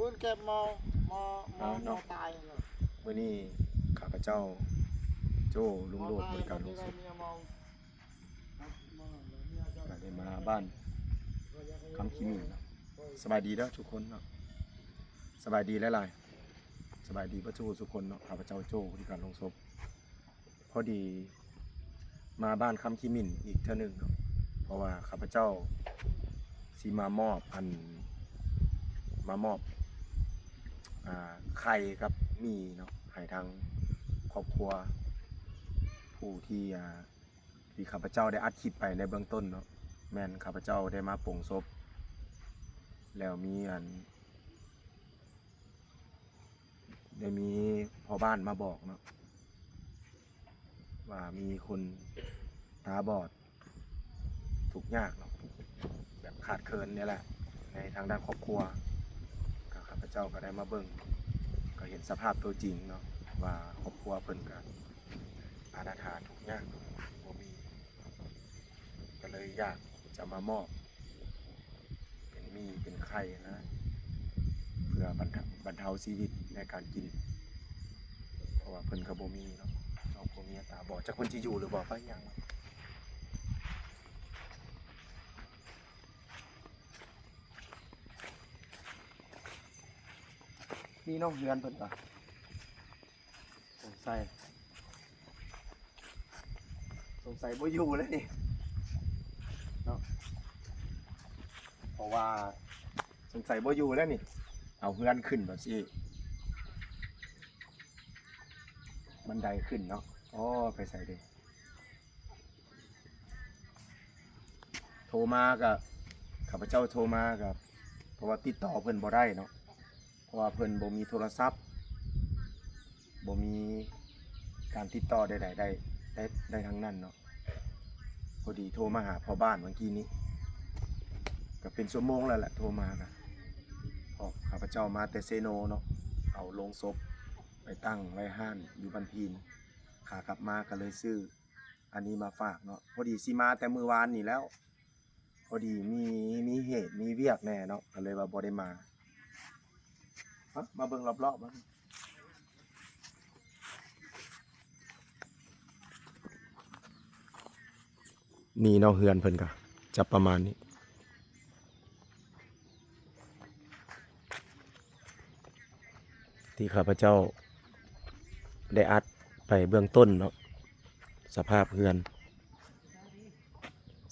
ຄົນເກັບເມົາ ເມົາ ເມົາ ເອົາເນາະ ເມົາຕາຍເນາະ. ມື້ນີ້ຂ້າພະເຈົ້າ ໂຈ້ ລຸງໂລດ ບໍລິການໂຮງສົບ ກໍໄດ້ມາບ້ານຄຳຂີ້ໝິ້ນເນາະ. ສະບາຍດີເດີທຸກຄົນເນາະ ສະບາຍດີຫຼາຍໆ ສະບາຍດີເບິດສູ່ຄົນເນາະ. ຂ້າພະເຈົ້າ ໂຈ້ ບໍລິການໂຮງສົບ ພໍດີມາບ້ານຄຳຂີ້ໝິ້ນອີກເທື່ອໜຶ່ງເນາະ ເພາະວ່າຂ້າພະເຈົ້າຊິມາມອບ ອັນ ມາມອບ ອ່າ ໄຂ່ກັບໝີ່ເນາະ ໃຫ້ທາງຄອບຄົວ ຜູ້ທີ່ ອ່າ ທີ່ຂ້າພະເຈົ້າໄດ້ອັດຄລິບໄປໃນເບື້ອງຕົ້ນເນາະ ແມ່ນຂ້າພະເຈົ້າໄດ້ມາປົງສົບ ແລ້ວມີ ອັນ ໄດ້ມີພໍ່ບ້ານມາບອກເນາະ ວ່າມີຄົນຕາບອດທຸກຍາກເນາະ ແບບຂາດເຂີນນີ້ແຫຼະ ໃນທາງດ້ານຄອບຄົວ. ກໍຂ້າພະເຈົ້າກໍໄດ້ມາເບິ່ງ ກໍເຫັນສະພາບຕົວຈິງເນາະ ວ່າຄອບຄົວເພິ່ນກໍອະນາຖາທຸກຍາກ ບໍ່ມີ ກໍເລີຍຢາກຈະມາມອບເປັນໝີ່ເປັນໄຂ່ນະ ເພື່ອບັນເທົາ ບັນເທົາຊີວິດໃນການກິນ ເພາະວ່າເພິ່ນກໍບໍ່ມີເນາະ ສອງຜົວເມຍຕາບອດ. ຈັກເພິ່ນຊິຢູ່ຫຼືບໍ່ ໄປຍ່າງມາ. ນີ້ເນາະ ເຮືອນເພິ່ນກໍ ສົງໄສ ສົງໄສບໍ່ຢູ່ແລ້ວນີ້ເນາະ ເພາະວ່າສົງໄສບໍ່ຢູ່ແລ້ວນີ້. ເອົາເຮືອນຂຶ້ນແບບຊີ້ ບັນໄດຂຶ້ນເນາະ. ອໍ ໄປໃສເດ? ໂທມາກະ ຂ້າພະເຈົ້າໂທມາກະ ເພາະວ່າຕິດຕໍ່ເພິ່ນບໍ່ໄດ້ເນາະ ເພາະວ່າເພິ່ນບໍ່ມີໂທລະສັບ ບໍ່ມີການຕິດຕໍ່ໃດໆ ໄດ້ ໄດ້ ໄດ້ທັງນັ້ນເນາະ. ພໍດີໂທມາຫາພໍ່ບ້ານມື້ກີ້ນີ້ ກໍເປັນຊົ່ວໂມງແລ້ວແຫຼະ ໂທມາກະ ເພາະຂ້າພະເຈົ້າມາແຕ່ເຊໂນເນາະ ເອົາໂລງສົບໄປຕັ້ງໄວ້ຮ້ານຢູ່ບ້ານພີນ ຂາກັບມາກໍເລີຍຊື້ ອັນນີ້ມາຝາກເນາະ ພໍດີຊິມາແຕ່ມື້ວານນີ້ແລ້ວ ພໍດີມີ ມີເຫດມີວຽກແດ່ເນາະ ກໍເລີຍວ່າບໍ່ໄດ້ມາ. ມາ ມາເບິ່ງລອບໆ ມາ ນີ້ເນາະ ເຮືອນເພິ່ນກໍຈະປະມານນີ້. ທີ່ຂ້າພະເຈົ້າໄດ້ອັດໄປເບື້ອງຕົ້ນເນາະ ສະພາບເຮືອນ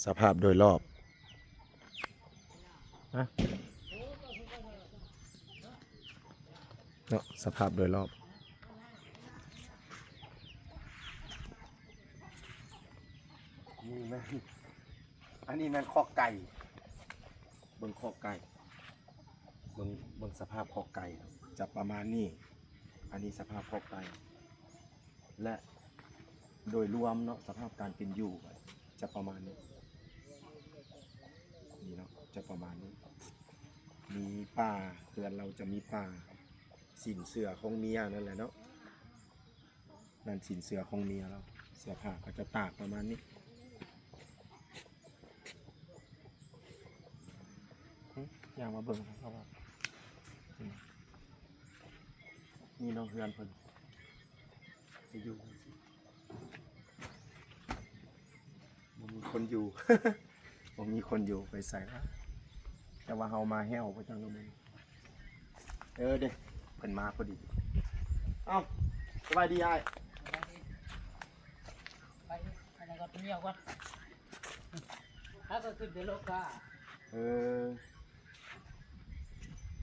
ສະພາບໂດຍລອບ ເນາະ ສະພາບໂດຍລອບ. ນີ້ແມ່ນ ອັນນີ້ແມ່ນຄອກໄກ່ ເບິ່ງຄອກໄກ່ ເບິ່ງ ເບິ່ງສະພາບຄອກໄກ່ຈະປະມານນີ້. ອັນນີ້ສະພາບຄອກໄກ່ ແລະ ໂດຍລວມເນາະ ສະພາບການເປັນຢູ່ຈະປະມານນີ້ ນີ້ເນາະ ຈະປະມານນີ້. ມີປ່າ ເຮືອນລາວຈະມີປ່າ ສິນເຊື່ອຂອງເມຍນັ້ນແຫຼະເນາະ. ນັ້ນສິນເຊື່ອຂອງເມຍລາວ ເສື້ອຜ້າກໍຈະຕາກປະມານນີ້. ຫຶ ຍ່າງມາເບິ່ງເຂົາວ່າ ນີ້ເນາະ ເຮືອນເພິ່ນຊິຢູ່ ບໍ່ມີຄົນຢູ່ ບໍ່ມີຄົນຢູ່ ໄປໃສລະ? ແຕ່ວ່າເຮົາມາແຮ້ວບໍ່ຈັກລະມື້. ເອີເດ້ ເພິ່ນມາພໍດີ. ເອົ້າ ສະບາຍດີອ້າຍ. ໄປ ອັນນັ້ນກໍເມຍກ່ອນ ຖ້າກໍຂຶ້ນໄປໂລກາ. ເອີ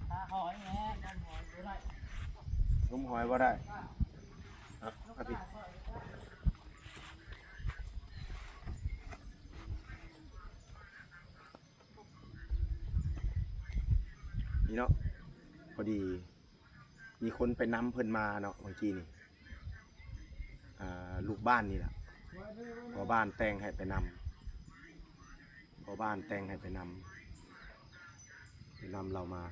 ຖ້າຫອຍແມ່ ງມຫອຍບໍ່ໄດ້ ງມຫອຍບໍ່ໄດ້. ເອົາ ເອົາ ນີ້ເນາະ ພໍດີມີຄົນໄປນຳເພິ່ນມາເນາະ ເມື່ອກີ້ນີ້ ອ່າ ລູກບ້ານນີ້ລະ ພໍ່ບ້ານແຕ່ງໃຫ້ໄປນຳ ພໍ່ບ້ານແຕ່ງໃຫ້ໄປນຳ ໄປນຳລາວມາ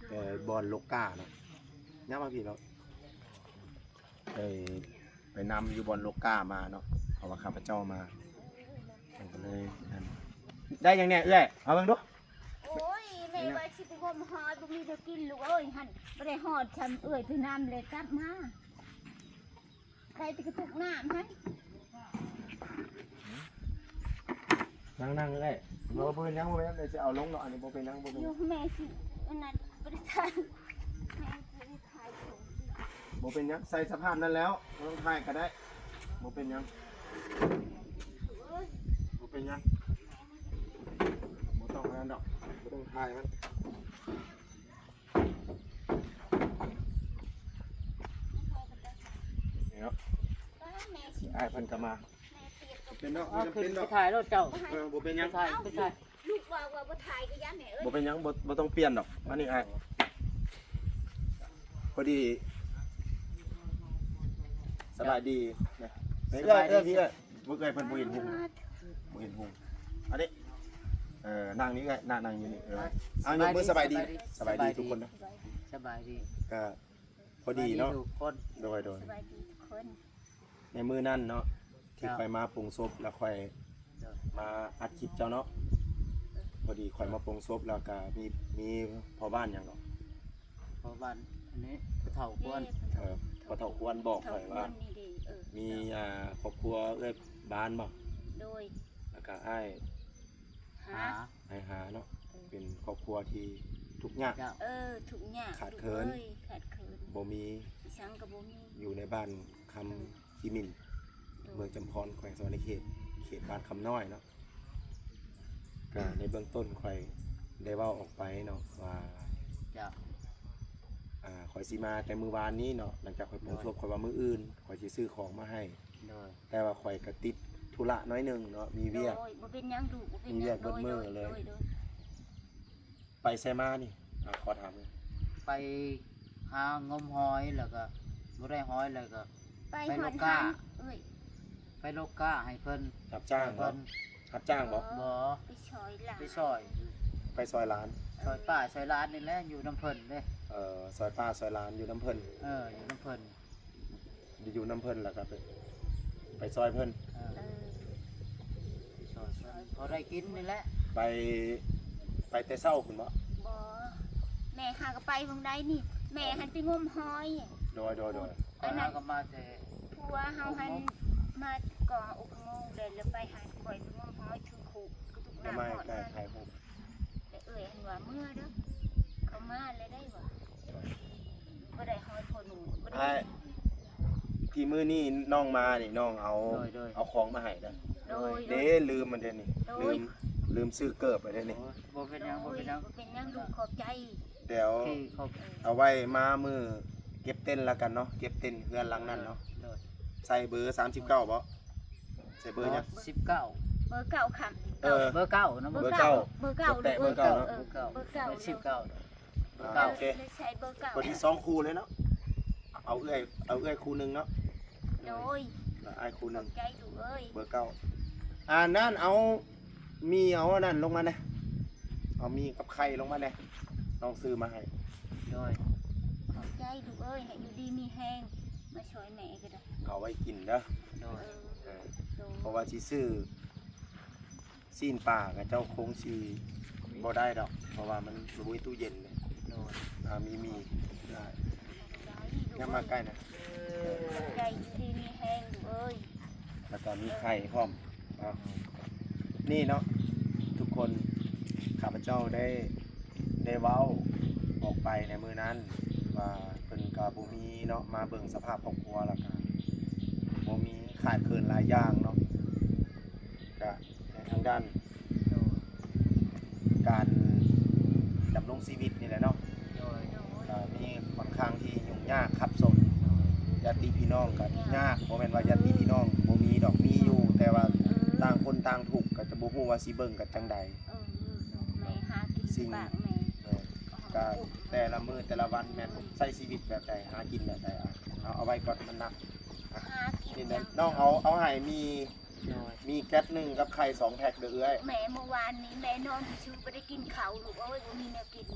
ແຕ່ບ່ອນໂລກາເນາະ ຍ່າງມາພີ້ເນາະ. ໄປ ໄປນຳຢູ່ບ່ອນໂລກາມາເນາະ ເພາະວ່າຂ້າພະເຈົ້າມາ ມັນກໍເລີຍນັ້ນ. ໄດ້ຫຍັງແດ່ເອື້ອຍ? ເອົາເບິ່ງດູ. ໂອ້ຍ ແມ່ ວ່າຊິໄປງົມຫອຍ ບໍ່ມີແນວກິນລູກເອີຍ ຫັ້ນ ບໍ່ໄດ້ຮອດຊ່ຳເອື້ອຍໄປນຳເລີຍກັບມາ ໄດ້ແຕ່ກະຕຸກນ້ຳຫັ້ນ ນັ່ງໆ ເອື້ອຍ ບໍ່ ບໍ່ເປັນຫຍັງ ບໍ່ເປັນຫຍັງ ດຽວຊິເອົາລົງດອກ ອັນນີ້ບໍ່ເປັນຫຍັງ ບໍ່ເປັນຫຍັງ ແມ່ຊິ ອັນນັ້ນ ບໍ່ໄດ້ຖ່າຍ ແມ່ບໍ່ໄດ້ຖ່າຍ ບໍ່ເປັນຫຍັງ ໃສ່ສະພາບນັ້ນແລ້ວ ບໍ່ຕ້ອງຖ່າຍກະໄດ້ ບໍ່ເປັນຫຍັງ ບໍ່ເປັນຫຍັງ ບໍ່ຕ້ອງອັນນັ້ນດອກ ບໍ່ຕ້ອງຖ່າຍມັນ ນີ້ເນາະ ອ້າຍເພິ່ນກະມາ ເປັນດອກ ເອົາ ບໍ່ຈຳເປັນດອກ ຖ່າຍໂລດເຈົ້າ ເອີ ບໍ່ເປັນຫຍັງ ໄປຖ່າຍ ໄປຖ່າຍ ລູກວ່າ ວ່າບໍ່ຖ່າຍກະຢ່າແມ່ເອີຍ ບໍ່ເປັນຫຍັງ ບໍ່ ບໍ່ຕ້ອງປ່ຽນດອກ ມານີ້ອ້າຍ ພໍດີ ສະບາຍດີ ເອື້ອຍ ເອື້ອຍ ເອື້ອຍ ເອື້ອຍ ເອື້ອຍ ເພິ່ນບໍ່ເຫັນຫຸ່ງ ບໍ່ເຫັນຫຸ່ງ ອັນນີ້ ເອີ ນັ່ງນີ້ເອື້ອຍ ນັ່ງ ນັ່ງຢູ່ນີ້ ເອີ ເອົາ ຍົກມືສະບາຍດີ ສະບາຍດີ ສະບາຍດີທຸກຄົນເດີ ສະບາຍດີ ກະພໍດີເນາະ ສະບາຍດີທຸກຄົນ ໂດຍ ໂດຍ ສະບາຍດີທຸກຄົນ ໃນມື້ນັ້ນເນາະ ທີ່ຂ້ອຍມາປົງສົບ ແລ້ວຂ້ອຍມາອັດຄລິບເຈົ້າເນາະ ພໍດີຂ້ອຍມາປົງສົບ ແລ້ວກະມີ ມີພໍ່ບ້ານຫຍັງເກາະ ພໍ່ບ້ານອັນນີ້ ພໍ່ເຖົ້າຄວນ ເອີ ພໍ່ເຖົ້າຄວນບອກຂ້ອຍວ່າ ມີ ອ່າ ຄອບຄົວເອື້ອຍບານບໍ ໂດຍ ແລ້ວກະອ້າຍ ຫາ ອ້າຍຫາເນາະ ເປັນຄອບຄົວທີ່ທຸກຍາກ ເອີ ທຸກຍາກ ຂາດເຂີນ ເອີຍ ຂາດເຂີນ ບໍ່ມີ ອີ່ຫຍັງກະບໍ່ມີ ຢູ່ໃນບ້ານຄຳ ເອີ ຂີ້ໝິ່ນ ເມືອງຈຳພອນ ແຂວງສະຫວັນນະເຂດ ເຂດບ້ານຄຳນ້ອຍເນາະ ກະໃນເບື້ອງຕົ້ນຂ້ອຍໄດ້ເວົ້າອອກໄປເນາະວ່າ ເຈົ້າ ອ່າ ຂ້ອຍຊິມາແຕ່ມື້ວານນີ້ເນາະ ຫຼັງຈາກຂ້ອຍປົງສົບ ຂ້ອຍວ່າມື້ອື່ນຂ້ອຍຊິຊື້ຂອງມາໃຫ້ ໂດຍ ແຕ່ວ່າຂ້ອຍກະຕິດທຸລະໜ້ອຍໜຶ່ງເນາະ ມີວຽກ ໂດຍ ບໍ່ເປັນຫຍັງລູກ ບໍ່ເປັນຫຍັງ ມີວຽກເບິດມື້ເລີຍ ໂດຍ ໂດຍ ໂດຍ ໄປໃສມານີ້ ອ່າ ຂໍຖາມ ໄປຫາງົມຫອຍ ແລ້ວກະບໍ່ໄດ້ຫອຍ ແລ້ວກະໄປລົກກ້າ ເອີຍ ໄປລົກກ້າໃຫ້ເພິ່ນ ຮັບຈ້າງບໍ ຮັບຈ້າງບໍ ບໍ່ ໄປຊ່ອຍຫຼານ ໄປຊ່ອຍ ໄປຊ່ອຍຫຼານ ຊ່ອຍປ້າຊ່ອຍຫຼານນີ້ແຫຼະ ຢູ່ນຳເພິ່ນເດ້ ເອີ ຊ່ອຍປ້າຊ່ອຍຫຼານ ຢູ່ນຳເພິ່ນ ເອີ ຢູ່ນຳເພິ່ນ ຢູ່ນຳເພິ່ນ ແລ້ວກະໄປ ໄປຊ່ອຍເພິ່ນ ເອີ ເອີ ຊ່ອຍເພິ່ນ ພໍໄດ້ກິນນີ້ແຫຼະ ໄປ ໄປແຕ່ເຊົ້າພຸ້ນບໍ ບໍ່ ແມ່ຫາກະໄປຫວ່າງໃດນີ້ ແມ່ຫັ້ນໄປງົມຫອຍ ໂດຍ ໂດຍ ໂດຍ ອັນນັ້ນກະມາແຕ່ ຜົວເຮົາຫັ້ນມາກໍຫົກໂມງ ແລ້ວໄປຫາຂ້ອຍໄປງົມຫອຍຖືກຄຸກ ກະຕຸກນ້ຳຮອດ ແຕ່ເອື້ອຍຫັ້ນວ່າເມືອເດີ ເຂົາມາແລ້ວໄດ້ຫວາ ບໍ່ໄດ້ຮອດພໍ່ໜູນ ບໍ່ໄດ້ ທີ່ມື້ນີ້ນ້ອງມານີ້ ນ້ອງເອົາ ໂດຍ ໂດຍ ເອົາຂອງມາໃຫ້ເດີ ໂດຍ ເດ້ ລືມມັນເດ້ນີ້ ໂດຍ ລືມ ລືມຊື້ເກີບໄປເດ້ນີ້ ໂອ້ຍ ບໍ່ເປັນຫຍັງ ບໍ່ເປັນຫຍັງ ບໍ່ເປັນຫຍັງລູກ ຂອບໃຈ ດຽວ ໂອເຄ ຂອບໃຈ ເອົາໄວ້ມາມື້ເກັບເຕັນລະກັນເນາະ ເກັບເຕັນເຮືອນຫຼັງນັ້ນເນາະ ໂດຍ ໂດຍ ໃສ່ເບີສາມສິບເກົ້າບໍ ໃສ່ເບີຫຍັງ ສິບເກົ້າ ເບີເກົ້າ ເອີ ເບີເກົ້າເນາະ ເບີເກົ້າ ເບີເກົ້າ ແຕະເບີເກົ້າເນາະ ເອີ ເບີເກົ້າ ເບີເກົ້າ ສິບເກົ້າ ເບີເກົ້າ ອ່າ ໂອເຄ ໃສ່ເບີເກົ້າ ພໍດີສອງຄູ່ເລີຍເນາະ ເອົາເອື້ອຍ ເອົາເອື້ອຍຄູ່ໜຶ່ງເນາະ ໂດຍ ແລ້ວອ້າຍຄູ່ໜຶ່ງ ຂອບໃຈລູກເອີຍ ເບີເກົ້າ ອັນນັ້ນເອົາ ມີ ເອົາອັນນັ້ນລົງມາແດ່ ເອົາໝີ່ກັບໄຂ່ລົງມາແດ່ ນ້ອງຊື້ມາໃຫ້ ໂດຍ ຂອບໃຈລູກເອີຍ ໃຫ້ຢູ່ດີມີແຮງ ມາຊ່ອຍແມ່ກະໄດ້ ເອົາໄວ້ກິນເດີ ໂດຍ ເອີ ໂດຍ ເພາະວ່າຊິຊື້ຊີ້ນປາກະເຈົ້າຄົງຊິບໍ່ໄດ້ດອກ ເພາະວ່າມັນບໍ່ມີຕູ້ເຢັນເດ້ ໂດຍ ອ່າ ມີ ມີ ໄດ້ ຢ່າມາໃກ້ນະ ຂອບໃຈ ຢູ່ດີມີແຮງລູກເອີຍ ແລ້ວກະມີໄຂ່ພ້ອມ ເນາະ ນີ້ເນາະ ທຸກຄົນ ຂ້າພະເຈົ້າໄດ້ ໄດ້ເວົ້າອອກໄປໃນມື້ນັ້ນວ່າ ເພິ່ນກະບໍ່ມີເນາະ ມາເບິ່ງສະພາບຄອບຄົວ ແລ້ວກະບໍ່ມີ ຂາດເຂີນຫຼາຍຢ່າງເນາະ ກະໃນທາງດ້ານ ໂດຍ ການດຳລົງຊີວິດນີ້ແຫຼະເນາະ ໂດຍ ກະມີຄ່ອນຂ້າງທີ່ຫຍຸ້ງຍາກຂັບສົນ ຍາດຕິພີ່ນ້ອງກະຍາກ ບໍ່ແມ່ນວ່າຍາດຕິພີ່ນ້ອງບໍ່ມີດອກ ມີຢູ່ ແຕ່ວ່າຕ່າງຄົນຕ່າງທຸກ ກະຈະບໍ່ຮູ້ວ່າຊິເບິ່ງກັນຈັ່ງໃດ ເອີ ແມ່ຫາກິນ ສິ່ງ ລຳບາກແມ່ ແມ່ນ ກະແຕ່ລະມື້ແຕ່ລະວັນແມ່ນໃຊ້ຊີວິດແບບໃດ ຫາກິນແບບໃດ ເອົາ ເອົາໄວ້ກ່ອນ ມັນໜັກ ຫາກິນ ນີ້ແຫຼະ ນ້ອງເອົາ ເອົາໃຫ້ມີ ໂດຍ ມີແກັດໜຶ່ງກັບໄຂ່ສອງແພັກເດີເອື້ອຍ ແມ່ ມື້ວານນີ້ແມ່ນອນຊື່ໆ ບໍ່ໄດ້ກິນເຂົ້າລູກເອີຍ ບໍ່ມີແນວກິນ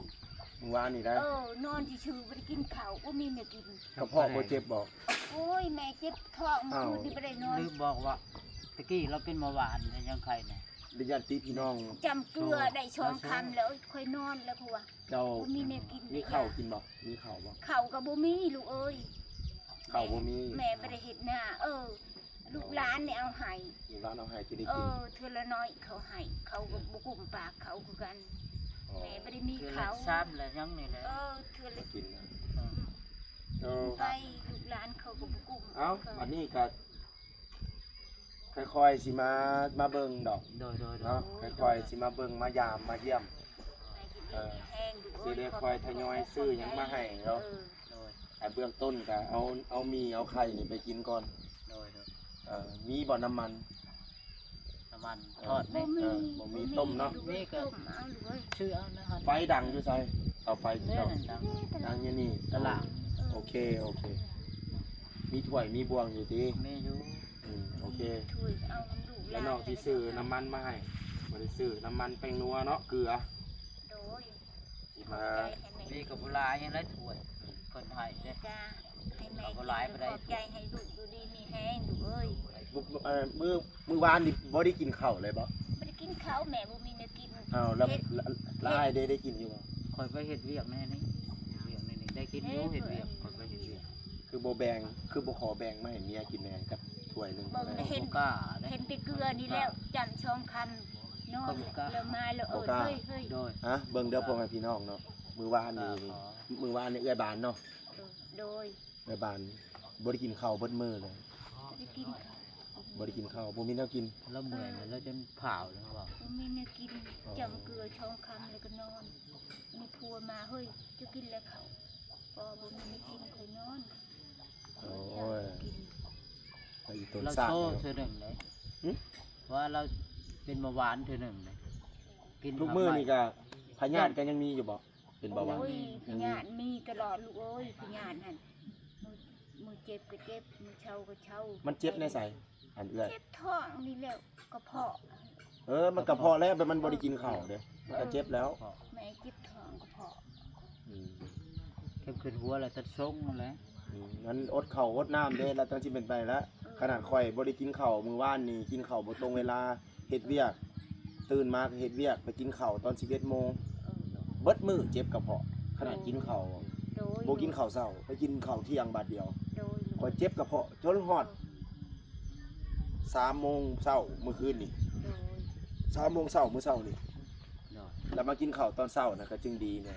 ມື້ວານນີ້ໄດ໋ ເອີ ນອນຊື່ໆ ບໍ່ໄດ້ກິນເຂົ້າ ບໍ່ມີແນວກິນ ກະເພາະບໍ່ເຈັບບໍ ໂອ້ຍ ແມ່ເຈັບທ້ອງ ມື້ຄືນນີ້ບໍ່ໄດ້ນອນ ລືມບອກວ່າ ຕະກີ້ລາວເປັນເບົາຫວານ ແລ້ວຍັງໄຂ່ນະ ໄດ້ຢ້ານຕິພີ່ນ້ອງ ຈຳເກືອໄດ້ສອງຄຳແລ້ວ ຂ້ອຍນອນແລ້ວ ເພາະວ່າ ເຈົ້າ ບໍ່ມີແນວກິນ ມີເຂົ້າກິນບໍ່? ມີເຂົ້າບໍ່? ເຂົ້າກໍບໍ່ມີ ລູກເອີຍ ເຂົ້າບໍ່ມີ ແມ່ບໍ່ໄດ້ເຮັດນາ ເອີ ລູກຫຼານນີ້ເອົາໃຫ້ ລູກຫຼານເອົາໃຫ້ ຊິໄດ້ກິນ ເອີ ເທື່ອລະໜ້ອຍເຂົາໃຫ້ ເຂົາກໍບໍ່ກຸ້ມປາກເຂົາຄືກັນ ອໍ ແມ່ບໍ່ໄດ້ມີເຂົ້າ ຊາມລະຫຍັງນີ້ແຫຼະ ເອີ ເທື່ອລະກິນ ເອີ ໄປ ລູກຫຼານເຂົາກໍບໍ່ກຸ້ມ ເອົ້າ ອັນນີ້ກໍ ຄ່ອຍໆ ຊິມາ ມາເບິ່ງດອກ ໂດຍໆໆ ເນາະ ຄ່ອຍໆ ຊິມາເບິ່ງ ມາຢາມ ມາຢ້ຽມ ເອີ ຊິໄດ້ຄ່ອຍທະຍອຍຊື້ຫຍັງມາໃຫ້ເນາະ ເອີ ໂດຍ ໃຫ້ເບື້ອງຕົ້ນກໍເອົາ ເອົາໝີ່ ເອົາໄຂ່ນີ້ໄປກິນກ່ອນ ໂດຍໆ ເອີ ມີບໍ່ນ້ຳມັນ? ນ້ຳມັນທອດນີ້ ບໍ່ມີ ເອີ ບໍ່ມີຕົ້ມເນາະ ມີກໍຊື້ເອົານະ ໄຟດັງຢູ່ໃສ? ເຕົາໄຟ ເຈົ້າ ນີ້ ດັງຢູ່ນີ້ ຕະຫຼາດ ໂອເຄ ໂອເຄ ມີຖ້ວຍ ມີບ່ວງຢູ່ຕິ? ມີຢູ່ ອືມ ໂອເຄ ແລ້ວນ້ອງຊິຊື້ນ້ຳມັນມາໃຫ້ ບໍ່ໄດ້ຊື້ນ້ຳມັນ ແປ້ງນົວເນາະ ເກືອ ໂດຍ ຊິມາ ມີກໍບໍ່ຫຼາຍຫຍັງໄດ້ຖ້ວຍ ເພິ່ນໃຫ້ເດ້ ກໍບໍ່ຫຼາຍປານໃດ ຂອບໃຈໃຫ້ລູກຢູ່ດີມີແຮງ ລູກເອີຍ ມື້ ມື້ວານນີ້ບໍ່ໄດ້ກິນເຂົ້າເລີຍບໍ່? ບໍ່ໄດ້ກິນເຂົ້າ ແມ່ບໍ່ມີແນວກິນ ອ້າວ ແລ້ວ ແລ້ວອ້າຍເດ້ ໄດ້ກິນຢູ່ບໍ່? ຂ້ອຍໄປເຮັດວຽກແນ່ນີ້ ເຮັດວຽກແນ່ນີ້ ໄດ້ກິນຢູ່ ເຮັດວຽກ ຂ້ອຍໄປເຮັດວຽກ ຄືບໍ່ແບ່ງ ຄືບໍ່ຂໍແບ່ງມາໃຫ້ເມຍກິນແດ່ຈັກຖ້ວຍໜຶ່ງ? ເບິ່ງເຫັນ ເຫັນແຕ່ເກືອນີ້ແລ້ວ ຈ້ຳສອງຄຳ ນອນແລ້ວມາແລ້ວເອີ້ນ ເຮີ້ຍ ເຮີ້ຍ ໂດຍ ຮະ ເບິ່ງເດີພໍ່ແມ່ພີ່ນ້ອງເນາະ ມື້ວານນີ້ ມື້ວານນີ້ເອື້ອຍບານເນາະ ໂດຍ ເອື້ອຍບານ ບໍ່ໄດ້ກິນເຂົ້າເບິດມື້ເລີຍ ບໍ່ໄດ້ກິນເຂົ້າ ບໍ່ໄດ້ກິນເຂົ້າ ບໍ່ມີແນວກິນ ລາວເມື່ອຍ ລາວຈົນພ້າວແລ້ວວ່າ ບໍ່ມີແນວກິນ ຈ້ຳເກືອສອງຄຳແລ້ວກໍນອນ ມີຜົວມາ ເຮີ້ຍ ເຈົ້າກິນແລ້ວເຂົ້າ? ບໍ່ ບໍ່ມີແນວກິນ ຂ້ອຍນອນ ໂອ້ຍ ໄປອີຕົນ ລາວ ຊາດ ໂຊເທື່ອໜຶ່ງເດ້ ຫຶ? ວ່າລາວເປັນເບົາຫວານເທື່ອໜຶ່ງເດ້ ກິນ ທຸກມື້ນີ້ກໍພະຍາດກໍຍັງມີຢູ່ບໍ່? ເປັນເບົາຫວານ ໂອ້ຍ ພະຍາດມີຕະຫຼອດລູກເອີຍ ພະຍາດຫັ້ນ ມື້ ມື້ເຈັບກໍເຈັບ ມື້ເຊົາກໍເຊົາ ມັນເຈັບໃນໃສ? ອັນເອື້ອຍ ເຈັບທ້ອງນີ້ແຫຼະ ກະເພາະ ເອີ ມັນກະເພາະແລ້ວ ແບບມັນບໍ່ໄດ້ກິນເຂົ້າເດ້ ມັນກະເຈັບແລ້ວ ແມ່ເຈັບທ້ອງກະເພາະ ອືມ ເຈັບຂຶ້ນຫົວແລ້ວຕັດຊົງຫັ້ນແຫຼະ ອືມ ມັນອົດເຂົ້າອົດນ້ຳເດ້ ແລ້ວຈັ່ງຊິເປັນໄປລະ ຂະໜາດຂ້ອຍບໍ່ໄດ້ກິນເຂົ້າມື້ວານນີ້ ກິນເຂົ້າບໍ່ຕົງເວລາ ເຮັດວຽກ ຕື່ນມາກໍເຮັດວຽກ ໄປກິນເຂົ້າຕອນສິບເອັດໂມງ ເອີ ເບິດມື້ເຈັບກະເພາະ ຂະໜາດກິນເຂົ້າ ໂດຍ ບໍ່ກິນເຂົ້າເຊົ້າ ໄປກິນເຂົ້າທ່ຽງບາດດຽວ ໂດຍ ຂ້ອຍເຈັບກະເພາະຈົນຮອດ ສາມໂມງເຊົ້າມື້ຄືນນີ້ ໂດຍ ສາມໂມງເຊົ້າມື້ເຊົ້ານີ້ ໂດຍ ແລ້ວມາກິນເຂົ້າຕອນເຊົ້ານະ ກໍຈຶ່ງດີແດ່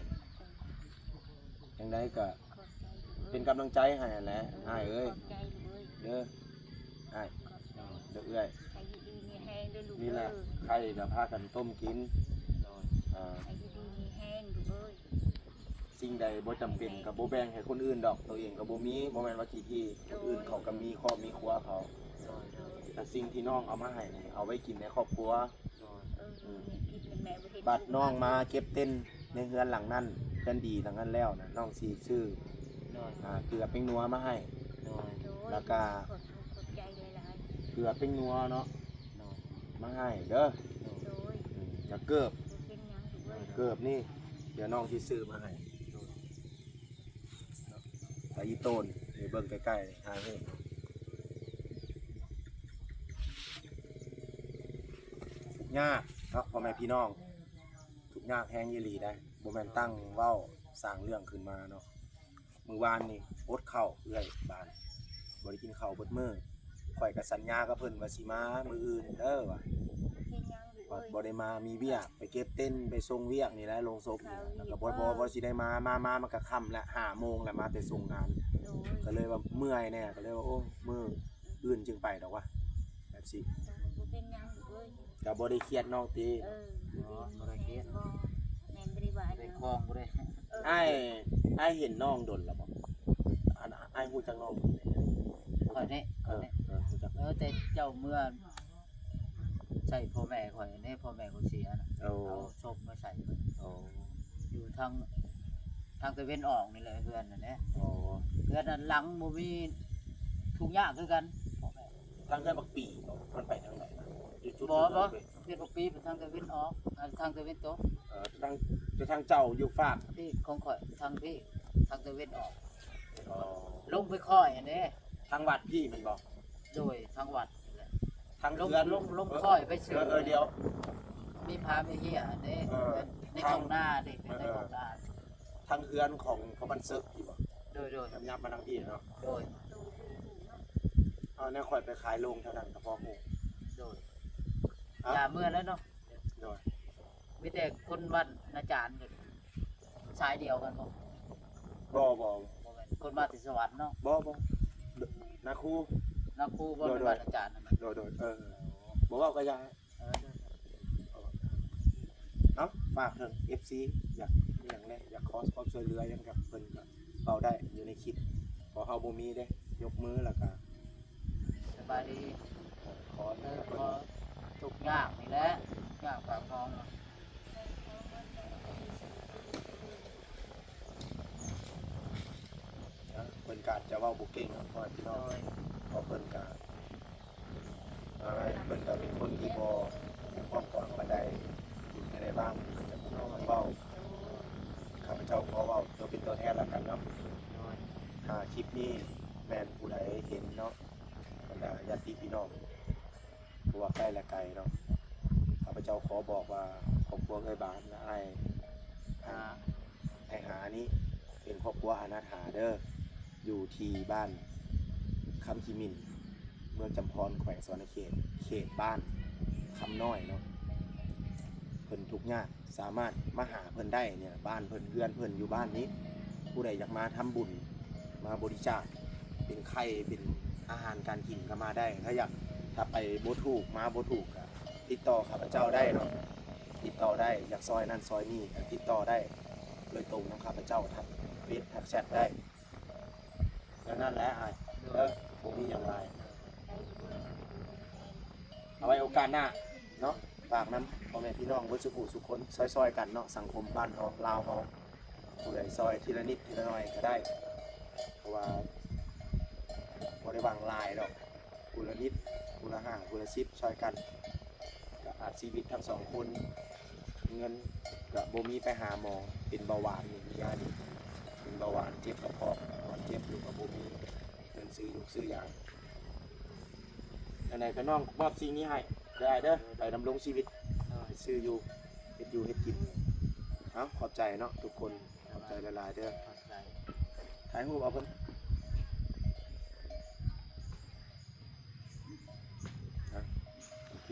ຈັ່ງໃດກໍ ຂອບໃຈລູກເອີຍ ເປັນກຳລັງໃຈໃຫ້ຫັ້ນແຫຼະ ອ້າຍເອີຍ ຂອບໃຈລູກເອີຍ ເດີ ອ້າຍ ຂອບໃຈ ເດີເອື້ອຍ ໃຫ້ຢູ່ດີມີແຮງເດີລູກເດີ ນີ້ແຫຼະ ໄຂ່ກໍພາກັນຕົ້ມກິນ ໂດຍ ອ່າ ໃຫ້ຢູ່ດີມີແຮງລູກເອີຍ ສິ່ງໃດບໍ່ຈຳເປັນກໍບໍ່ແບ່ງໃຫ້ຄົນອື່ນດອກ ໂຕເອງກໍບໍ່ມີ ບໍ່ແມ່ນວ່າຂີ້ຖີ່ ຄົນອື່ນເຂົາກໍມີຄອບມີຄົວເຂົາ ໂດຍ ແຕ່ສິ່ງທີ່ນ້ອງເອົາມາໃຫ້ນີ້ ເອົາໄວ້ກິນໃນຄອບຄົວ ໂດຍ ເອີ ອືມ ນີ້ກິນແລ້ວແມ່ບໍ່ເຫັນ ບັດນ້ອງມາເກັບເຕັນໃນເຮືອນຫຼັງນັ້ນ ເຮືອນດີຫຼັງນັ້ນແລ້ວນະ ນ້ອງຊິຊື້ ໂດຍ ອ່າ ເກືອແປ້ງນົວມາໃຫ້ ໂດຍ ແລ້ວກະ ຂອບໃຈຫຼາຍໆ ເກືອແປ້ງນົວເນາະ ໂດຍ ມາໃຫ້ເດີ ໂດຍ ອືມ ກະເກີບ ບໍ່ເປັນຫຍັງລູກເອີຍ ເກີບນີ້ ດຽວນ້ອງຊິຊື້ມາໃຫ້ ໂດຍ ກະອີໂຕນ ນີ້ເບິ່ງໃກ້ໆ ຫາເຫັນ ຍາກເນາະ ພໍ່ແມ່ພີ່ນ້ອງ ທຸກຍາກແຮງອີ່ຫຼີໃດ໋ ບໍ່ແມ່ນຕັ້ງເວົ້າສ້າງເລື່ອງຂຶ້ນມາເນາະ ມື້ວານນີ້ອົດເຂົ້າເອື້ອຍບານ ບໍ່ໄດ້ກິນເຂົ້າເບິດມື້ ຂ້ອຍກໍສັນຍາກັບເພິ່ນວ່າຊິມາມື້ອື່ນເດີວ່າ ບໍ່ໄດ້ມາ ມີວຽກ ໄປເກັບເຕັນ ໄປສົ່ງວຽກນີ້ແຫຼະ ໂລງສົບນີ້ແຫຼະ ແລ້ວກໍບໍ່ ບໍ່ ບໍ່ຊິໄດ້ມາ ມາ ມາ ມັນກໍຄ່ຳແລ້ວ ຫ້າໂມງແລ້ວ ມາແຕ່ສົ່ງງານ ກໍເລີຍວ່າເມື່ອຍແດ່ ກໍເລີຍວ່າ ໂອ້ ມື້ອື່ນຈຶ່ງໄປດອກວ່າ ແບບຊີ້ ບໍ່ເປັນຫຍັງເອີຍ ກໍບໍ່ໄດ້ຄຽດນ້ອງຕິ ເອີ ບໍ່ ບໍ່ໄດ້ຄຽດ ບໍ່ ແມ່ນບໍ່ໄດ້ວ່າຫຍັງ ບໍ່ໄດ້ຄອງ ບໍ່ໄດ້ ເອີ ອ້າຍ ອ້າຍເຫັນນ້ອງດົນແລ້ວບໍ່? ອັນ ອ້າຍຮູ້ຈັກນ້ອງ ຂ້ອຍນີ້ ເອີ ຂ້ອຍນີ້ ເອີ ຮູ້ຈັກ ເອີ ແຕ່ເຈົ້າເມື່ອໃສ່ພໍ່ແມ່ຂ້ອຍນີ້ ພໍ່ແມ່ຂ້ອຍເສຍນະ ໂອ້ ເອົາສົບມາໃສ່ ໂອ້ ຢູ່ທາງ ທາງຕາເວັນອອກນີ້ແຫຼະ ເຮືອນນັ້ນແຫຼະ ໂອ້ ເຮືອນນັ້ນຫຼັງບໍ່ມີທຸກຍາກຄືກັນ ທາງເຮືອນບັກປີບໍ່ ມັນໄປທາງໃດນະ? ຢູ່ຈຸດ ບໍ່ ບໍ່ ເຮືອນບັກປີໄປທາງຕາເວັນອອກ ອັນທາງຕາເວັນຕົກ ເອີ ທາງ ແຕ່ທາງເຈົ້າຢູ່ຟາກ ທີ່ຂອງຂ້ອຍທາງພີ້ ທາງຕາເວັນອອກ ອໍ ລົງໄປຄ້ອຍຫັ້ນເດ້ ທາງວັດພີ້ແມ່ນບໍ່? ໂດຍ ທາງວັດນີ້ແຫຼະ ທາງເຮືອນ ລົງ ລົງ ເອີ ຄ່ອຍໄປເຊີ ເອີ ເອີ ດຽວ ມີພາມີເຮຍເດ້ ເອີ ໃນ ທາງ ທ້ອງນາເດ້ ເອີ ໃນ ເອີ ທ້ອງນາ ທາງເຮືອນຂອງພໍ່ບັນເສິກນີ້ບໍ່? ໂດຍ ໂດຍ ຍາມມາທາງພີ້ເນາະ ໂດຍ ເອົາແນວຂ້ອຍໄປຂາຍໂລງແຖວນັ້ນກໍພໍຮູ້ ໂດຍ ອ່ະ ຢ່າເມືອແລ້ວເນາະ ໂດຍ ມີແຕ່ຄົນບ້ານນາຈານ ສາຍດຽວກັນບໍ່? ບໍ່ ບໍ່ ບໍ່ແມ່ນ ຄົນມາແຕ່ສະຫວັນເນາະ ບໍ່ ບໍ່ ນາຄູ ນາຄູບໍ່ ໂດຍ ແມ່ນ ໂດຍ ບ້ານອາຈານນັ້ນນະ ໂດຍ ໂດຍ ເອີ ບໍ່ເວົ້າກໍຢ່າ ເອີ ໂດຍ ເອົາ ຝາກເຖິງເອັຟຊີ ຢາກອີ່ຫຍັງແດ່ ຢາກຂໍຄວາມຊ່ວຍເຫຼືອຫຍັງກັບເພິ່ນກໍເວົ້າໄດ້ຢູ່ໃນຄລິບ ເພາະເຮົາບໍ່ມີເດ້ ຍົກມືແລ້ວກໍ ສະບາຍດີ ຂໍ ເອີ ຂໍທຸກຍາກນີ້ແຫຼະ ທຸກຍາກປາກທ້ອງເນາະ ເພິ່ນກໍອາດຈະເວົ້າບໍ່ເກັ່ງເນາະ ເພາະວ່າພີ່ນ້ອງ ໂດຍ ເພາະເພິ່ນກໍ ອ່າ ເພິ່ນກໍເປັນຄົນທີ່ບໍ່ ບໍ່ກວ້າງຂວາງປານໃດ ຢູ່ແນວໃດບ້າງ ເພິ່ນກໍບໍ່ຄ່ອຍເວົ້າ ຂ້າພະເຈົ້າຂໍເວົ້າຕົວເປັນຕົວແທນລະກັນເນາະ ໂດຍ ຖ້າຄລິບນີ້ແມ່ນຜູ້ໃດເຫັນເນາະ ບັນດາຍາດຕິພີ່ນ້ອງ ບໍ່ວ່າໃກ້ ແລະ ໄກເນາະ ຂ້າພະເຈົ້າຂໍບອກວ່າ ຄອບຄົວເອື້ອຍບານ ແລະ ອ້າຍ ອ່າ ອ້າຍຫານີ້ ເປັນຄອບຄົວອະນາຖາເດີ ຢູ່ທີ່ບ້ານຄຳຂີ້ໝິ່ນ ເມືອງຈຳພອນ ແຂວງສະຫວັນນະເຂດ ເຂດບ້ານຄຳນ້ອຍເນາະ ເພິ່ນທຸກຍາກ ສາມາດມາຫາເພິ່ນໄດ້ນີ້ ບ້ານເພິ່ນ ເຮືອນເພິ່ນຢູ່ບ້ານນີ້ ຜູ້ໃດຢາກມາທຳບຸນ ມາບໍລິຈາກ ເປັນໄຂ່ ເປັນອາຫານການກິນກໍມາໄດ້ ຖ້າຢາກ ຖ້າໄປບໍ່ຖືກ ມາບໍ່ຖືກກໍຕິດຕໍ່ຂ້າພະເຈົ້າໄດ້ເນາະ ຕິດຕໍ່ໄດ້ ຢາກຊ່ອຍນັ້ນຊ່ອຍນີ້ກໍຕິດຕໍ່ໄດ້ໂດຍຕົງນຳຂ້າພະເຈົ້າ ທັກເຟສ ທັກແຊັດໄດ້ ແນວນັ້ນແຫຼະອ້າຍ ເອີ ບໍ່ມີຫຍັງຫຼາຍ ເອົາໄວ້ໂອກາດໜ້າເນາະ ຝາກນຳພໍ່ແມ່ພີ່ນ້ອງເບິດສູ່ຜູ້ສູ່ຄົນ ຊ່ອຍໆກັນເນາະ ສັງຄົມບ້ານເຮົາ ລາວເຮົາ ຜູ້ໃດຊ່ອຍທີລະນິດທີລະໜ້ອຍກໍໄດ້ ເພາະວ່າບໍ່ໄດ້ຫວັງຫຼາຍດອກ ຜູ້ລະນິດ ຜູ້ລະຫ້າ ຜູ້ລະສິບ ຊ່ອຍກັນ ກໍພາຊີວິດທັງສອງຄົນ ເງິນກໍບໍ່ມີໄປຫາໝໍ ເປັນເບົາຫວານນີ້ ຍານີ້ ເປັນເບົາຫວານ ເຈັບກະເພາະ ນອນເຈັບຢູ່ກໍບໍ່ມີເງິນຊື້ຢູ່ຊື້ຢາ ຈັ່ງໃດກໍນ້ອງມອບສິ່ງນີ້ໃຫ້ເດີອ້າຍເດີ ໄປດຳລົງຊີວິດ ເອີ ຊື້ຢູ່ ເຮັດຢູ່ເຮັດກິນ ເອົາ ຂອບໃຈເນາະທຸກຄົນ ຂອບໃຈຫຼາຍໆເດີ ຂອບໃຈ ຖ່າຍຮູບເອົາເພິ່ນ ອ່ະ ໂອເຄ